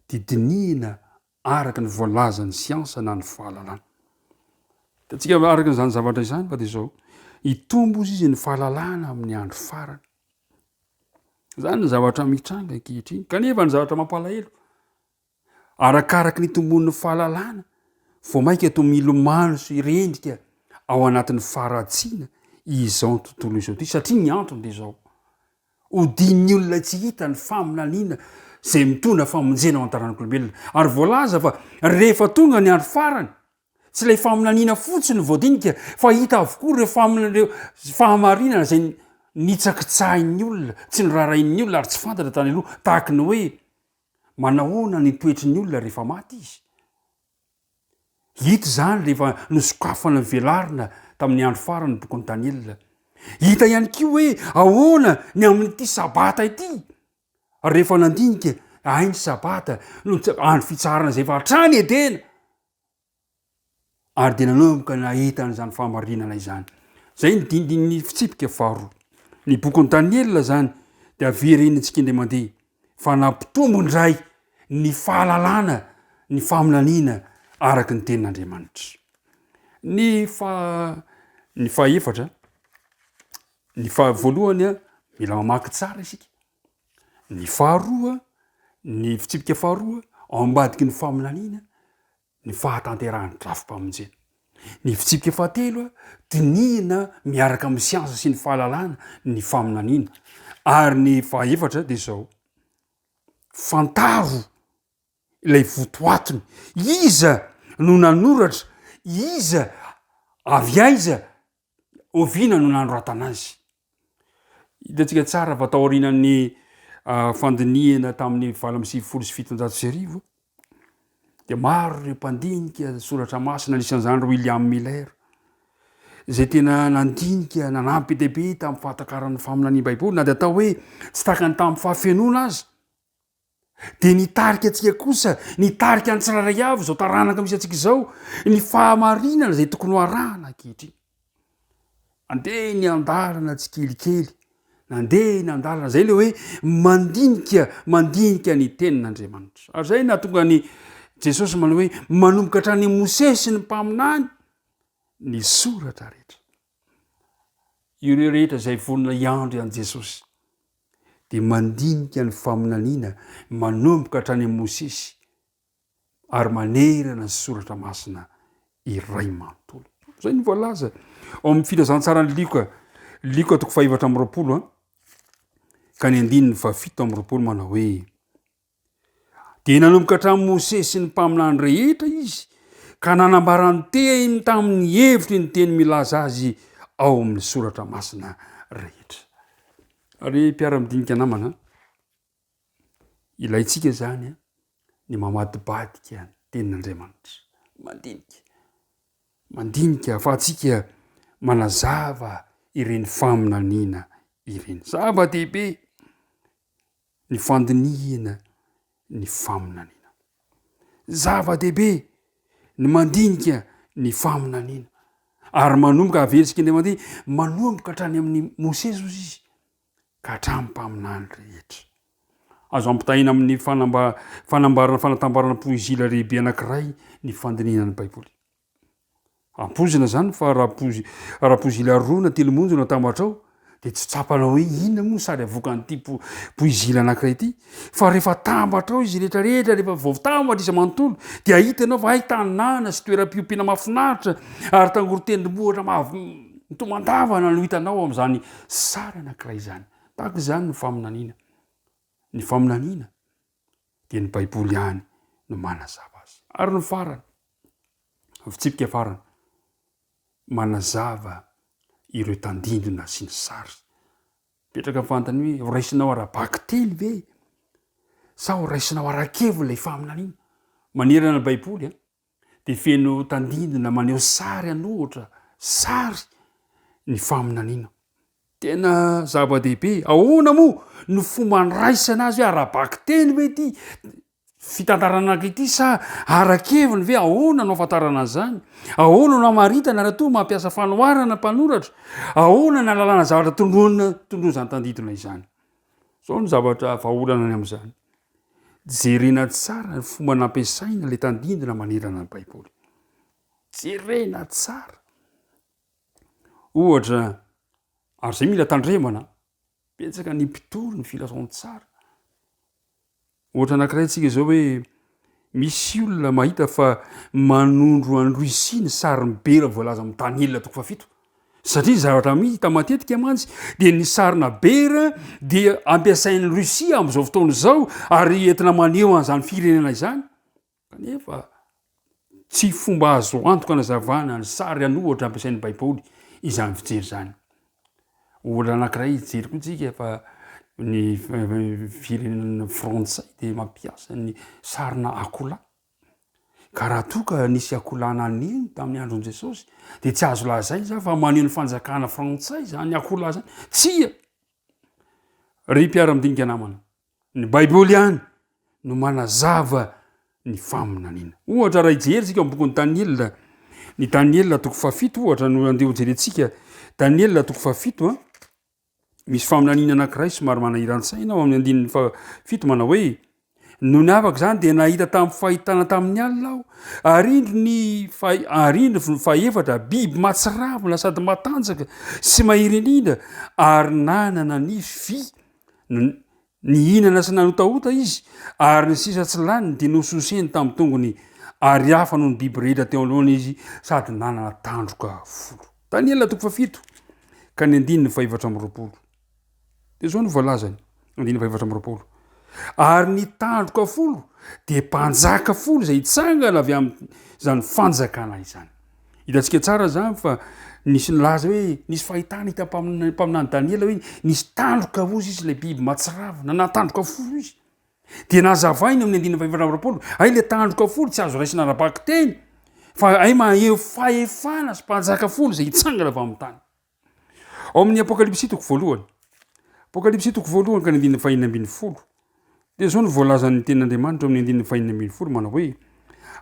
dia dinihina araka ny voalazan'ny siansa na ny fahalalana. Hitantsika araka izany zavatra izany fa dia izao, hitombo ozy izy ny fahalalana amin'ny andro farany. Izany ny zavatra mitranga ankehitriny. Kanefa ny zavatra mampalahelo, arakaraky ny itombon'ny fahalalana, vao mainka toa milomano sy rendrika ao anatin'ny faharatsiana izao tontolo izao ity, satria ny antony dia izao, Odian'ny olona tsy hita ny faminaniana izay mitondra famonjena ho an-taranak'olombelona. Ary voalaza fa rehefa tonga ny andro farany, tsy ilay faminaniana fotsiny no voadinika fa hita avokoa ireo faminaniana, ireo fahamarinana izay nitsakitsahin'ny olona, tsy noraharahin'ny olona ary tsy fantatra tany aloha, tahaka ny hoe manahoana ny toetry ny olona rehefa maty izy. Hita izany rehefa nosokafana velarina tamin'ny andro farany ny bokin'i Daniela. Hita ihany koa hoe ahoana ny amin'ity Sabata ity. Rehefa nandinika, hay ny Sabata no andro fitsaharana izay efa hatrany Edena. Ary dia nanomboka nahita an'izany fahamarinana izany. Izay ny dindin'ny fitsipika faharoa. Ny bokin'i Daniela izany dia averenintsika indray mandeha fa nampitombo indray ny fahalalana ny faminaniana araka ny tenin'Andriamanitra. Ny faha ny fahefatra, ny faha voalohany mila mamaky tsara isika. Ny faharoa, ny fitsipika faharoa ao ambadiky ny faminaniana ny fahatanterahan'ny drafi-pamonjena. Ny fitsipika fahatelo, dinihina miaraka amin'ny siansa sy ny fahalalana ny faminaniana. Ary ny fahefatra dia izao, fantaro ilay votoatiny, iza no nanoratra, iza, avy aiza, Oviana no nanoratana azy? Hitantsika tsara fa taorian'ny fandinihana tamin'ny 1798 dia maro ireo mpandinika soratra masina, anisan'izany ry William Miller, izay tena nandinika, nanampy be dia be tamin'ny fahatakaran'ny faminaniam-baiboly, na dia atao hoe tsy takany tamin'ny fahafenoana aza. Dia nitarika antsika kosa, nitarika ny tsirairay avy izao taranaka misy antsika izao, ny fahamarinana izay tokony ho arahana ankehitriny. Andeha ny andalana tsikelikely. Nandeha nandalina. Izay ilay hoe mandinika, mandinika ny tenin'Andriamanitra. Ary izay nahatonga an'i Jesosy manao hoe manomboka hatrany Mosesy sy ny mpaminany ny soratra rehetra. Ireo rehetra izay vonona hiandry an'i Jesosy dia mandinika ny faminaniana manomboka hatrany amin'i Mosesy ary manerana ny soratra masina iray manontolo. Izay no voalaza ao amin'ny filazantsaran'i Lioka, Lioka toko fahefatra amby 20, ka ny andininy fahafito amby 20 manao hoe Dia nanomboka hatramin'i Mosesy sy ny mpaminany rehetra izy, ka nanambara ny teny tamin'ny hevitry ny teny milaza azy ao amin'ny soratra masina rehetra. Ary mpiara-midinika namana, ilaintsika izany ny mamadibadika ny tenin'Andriamanitra, mandinika, mandinika ahafahantsika manazava ireny faminaniana ireny. Zava-dehibe ny fandinihina ny faminaniana. Zava-dehibe ny mandinika ny faminaniana. Ary manomboka, averintsika indray mandeha, manomboka hatrany amin'ny Mosesy hozy izy, ka hatramin'ny mpaminany rehetra. Azo ampitahaina amin'ny fanamba, fanambarana, fanatambarana poezia lehibe anankiray ny fandinihana ny Baiboly. Ampoizina izany fa raha pozy raha pozila roa na telo monja no atambatrao dia tsy tsapanao hoe inona moa ny sary avoakan'ity po poizila anankiray ity fa rehefa atambatrao izy rehetra rehetra rehefa voatambatra izy manontolo dia hita ianao fa hay tanàna sy toeram-piompiana mahafinaritra ary tangoron-tendrombohitra mahav mitomandavana no hitanao amin'izany sary anankiray izany. Tahaka izany ny faminaniana. Ny faminaniana dia ny Baiboly ihany no manazava azy. Ary ny farany, ny fitsipika farany, manazava ireo tandindona sy ny sary. Mipetraka ny fanontaniana hoe, horaisinao ara-bakiteny ve sa horaisinao ara-keviny ilay faminaniana? Manerana ny Baiboly, dia feno tandindona maneho sary an'ohatra, sary ny faminaniana. Tena zava-dehibe. Ahoana moa no fomba andraisana azy hoe ara-bakiteny ve ity fitantarana ity sa ara-keviny ve? Ahoana no ahafantarana an'izany? Ahoana no hamaritana raha toa mampiasa fanoharana mpanoratra? Ahoana no ahalalana zavatra tondroina tondroin'izany tandindona izany? Izao no zavatra vahaolana ny amin'izany. Jerena tsara ny fomba nampiasaina ilay tandindona manerana ny Baiboly. Jerena tsara. Ohatra, ary izay mila tandremana, betsaka ny mpitory ny filazantsara. Ohatra anankiray tsika izao hoe misy olona mahita fa manondro an'i Russie ny sarin'i Bera voalaza amin'ny Daniela toko fahafito. Satria ny zavatra hita matetika mantsy dia ny sarina bera dia ampiasain'i Russie amin'izao fotoana izao ary entina maneho an'izany firenena izany. Kanefa tsy fomba azo antoka anazavana ny sary an'ohatra ampiasain'ny Baiboly izany fijery izany. Olona anankiray hijery koa tsika fa ny firenena frantsay dia mampiasa ny sarina akoholahy. Ka raha toa ka nisy akoholahy naneno tamin'ny andron'i Jesosy dia tsy azo lazaina izany fa maneho ny fanjakana frantsay izany akoholahy izany. Tsia! Ry mpiara-midinika namana, ny Baiboly ihany no manazava ny faminaniana. Ohatra raha hijery isika ao amin'ny bokin'i Daniela, ny Daniela toko fahafito ohatra no andeha hojerentsika. Daniela toko fahafito an, misy faminaniana anankiray somary manahiran-tsaina ao amin'ny andininy fahafito manao hoe Nony afaka izany dia nahita tamin'ny fahitana tamin'ny alina aho, ary indro ny ary indro ny fahefatra biby mahatsiravina sady matanjaka sy mahery indrindra ary nanana nify vy. Nihinana sy nanotaota izy, ary ny sisa tsy laniny dia nososeny tamin'ny tongony, ary hafa noho ny biby rehetra teo anoloany izy, sady nanana tandroka folo. Daniela toko fahafito ka ny andininy fahefatra amby 20. Dia izao no voalazany, andininy fahefatra amby 20. Ary ny tandroka folo dia mpanjaka folo izay hitsangana avy amin'izany fanjakana izany. Hitantsika tsara izany fa nisy nilaza hoe nisy fahitana hita mpaminany Daniela hoe nisy tandroka hozy izy ilay biby mahatsiravina na tandroka folo izy. Dia nazavainy amin'ny andininy fahefatra amby 20, hay ilay tandroka folo tsy azo raisina ara-bakiteny fa hay maheho fahefana sy mpanjaka folo izay hitsangana avy amin'ny tany. Ao amin'ny Apokalypsy toko voalohany, Apokalypsy toko voalohany ka ny andininy fahenina ambin'ny folo, dia izao no voalazan'ny tenin'Andriamanitra ao amin'ny andininy fahenina ambin'ny folo manao hoe,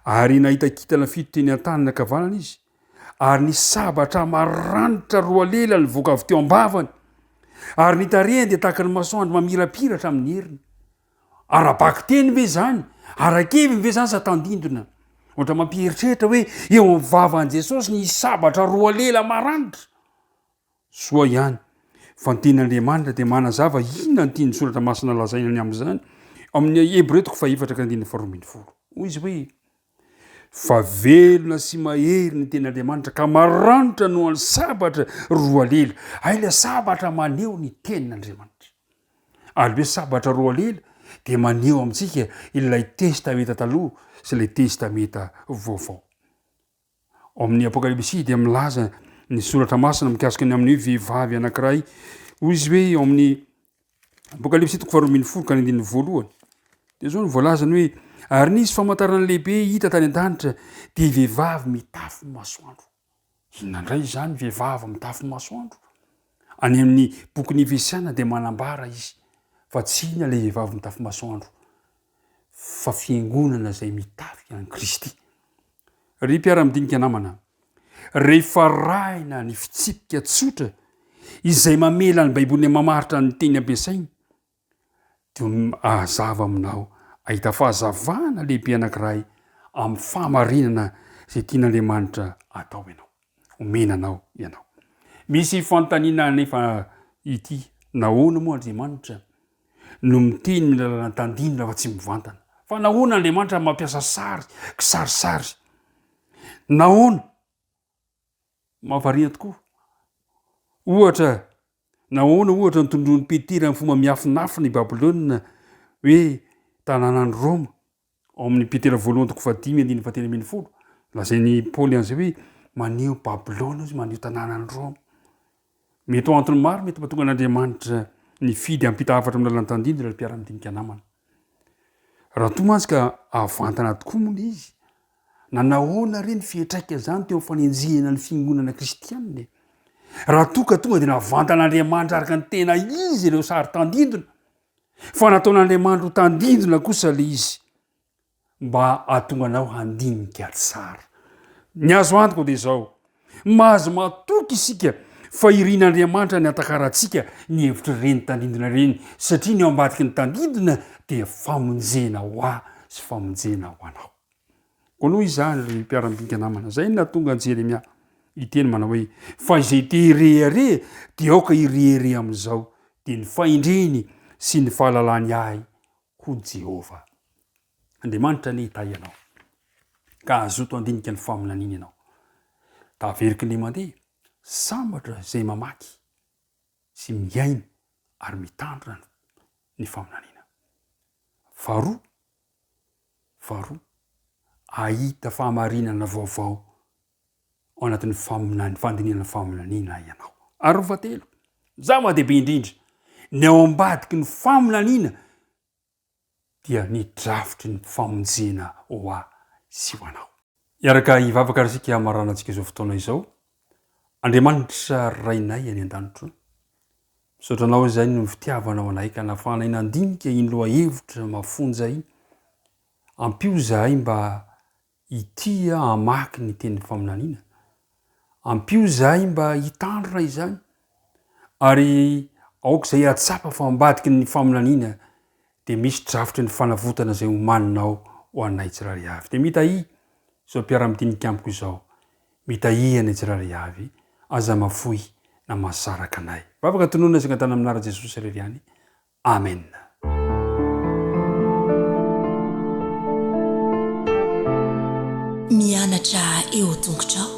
Ary nahita kintana fito teny an-tanany ankavanana izy, ary nisy sabatra maranitra roa lela nivoaka avy teo am-bavany. Ary ny tarehiny dia tahaka ny masoandro mamirapiratra amin'ny heriny. Ara-bakiteny ve izany? Ara-keviny ve izany sa tandindona? Ohatra mampieritreritra hoe eo amin'ny vavan'i Jesosy ny sabatra roa lela maranitra. Soa ihany fa ny Tenin'Andriamanitra dia manazava inona ny tian'ny Soratra Masina lazaina ny amin'izany, ao amin'ny Hebreo toko fahefatra ka andininy faharoa ambin'ny folo. Hoy izy hoe, Fa velona sy mahery ny Tenin'Andriamanitra ka maranitra noho ny sabatra roa lela. Hay ilay sabatra maneho ny Tenin'Andriamanitra. Ary hoe sabatra roa lela dia maneho amintsika ilay Testamenta Taloha sy ilay Testamenta Vaovao. Ao amin'ny Apokalypsy dia milaza ny soratra masina mikasika ny amin'ny hoe vehivavy anankiray. Hoy izy hoe ao amin'ny Apokalypsy toko faharoa ambin'ny folo ka ny andininy voalohany. Dia izao no voalazany hoe ary nisy famantarana lehibe hita tany an-danitra dia vehivavy mitafy masoandro. Inona indray izany vehivavy mitafy masoandro? Any amin'ny bokin'ny Efesiana dia manambara izy fa tsy inona ilay vehivavy mitafy masoandro fa fiangonana izay mitafy an'i Kristy. Ry mpiara-midinika namana, rehefa arahina ny fitsipika tsotra izay mamela ny Baiboly mamaritra ny teny ampiasainy, dia hazava aminao hahita fahazavana lehibe anankiray amin'ny fahamarinana izay tian'Andriamanitra atao ianao, omena anao ianao. Misy fanontaniana anefa ity, nahoana moa Andriamanitra no miteny ny lalana tandindona fa tsy mivantana. Fa nahoana Andriamanitra mampiasa sary, kisarisary? Nahoana? Mahavariana tokoa. Ohatra, nahoana ohatra no tondroin'i Petera amin'ny fomba miafinafina i Babylona hoe tanànan'i Roma? Ao amin'ny Petera voalohany toko fahadimy andininy fahatelo ambin'ny folo, lazain'i Paoly an'izay hoe maneho Babylona izy, maneho tanànan'i Roma. Mety ho antony maro mety mahatonga an'Andriamanitra nifidy hampita hafatra amin'ny alalan'ny tandindona ry mpiara-midinika namana. Raha toa mantsy ka hahavantana tokoa moa ilay izy, nanahoana re ny fiantraikan'izany teo amin'ny fanenjehana ny fiangonana kristianina e? Raha toa ka tonga dia navantan'Andriamanitra araka ny tena izy ireo sary tandindona, fa nataon'Andriamanitra ho tandindona kosa ilay izy mba hahatonga anao handinika tsara. Ny azo antoka dia izao, mahazo matoky isika fa irin'Andriamanitra ny hatakarantsika ny hevitr'ireny tandindona ireny, satria ny ao ambadiky ny tandindona dia famonjena ho ahy sy famonjena ho anao. Koa noho izany, ry mpiara-midinika namana, izay no nahatonga an'i Jeremia hiteny manao hoe, Fa izay te hirehareha dia aoka hirehareha amin'izao, dia ny fahendreny sy ny fahalalany ahy hoy Jehovah. Andriamanitra anie hitahy anao, ka hazoto handinika ny faminaniany ianao. Taveriko indray mandeha, sambatra izay mamaky sy mihaino ary mitandrina ny faminaniana. Faharoa, faharoa, hahita fahamarinana vaovao ao anatin'ny faminany, fandinihana ny faminaniana ianao. Ary ny fahatelo, zava-dehibe indrindra, ny ao ambadiky ny faminaniana dia ny drafitry ny famonjena ho ahy sy ho anao. Hiaraka hivavaka ary isika hamaranantsika izao fotoana izao. Andriamanitra Rainay any an-danitra, misaotra Anao izay noho ny fitiavanao anay ka nahafahanay nandinika iny lohahevitra mafonja iny. Ampio izahay mba Hitia hamaky ny tenin'ny faminaniana. Ampio izahay mba hitandrina izany, ary aoka izay hahatsapa fa ambadiky ny faminaniana dia misy drafitry ny fanavotana izay omaninao ho anay tsirairay avy. Dia mitahia izao mpiara-midinika amiko izao. Mitahia anay tsirairay avy. Aza mafoy na mahasaraka anay. Vavaka tononina sy angatahana amin'ny anaran'i Jesosy irery ihany. Amen. Mianatra eo tongotrao.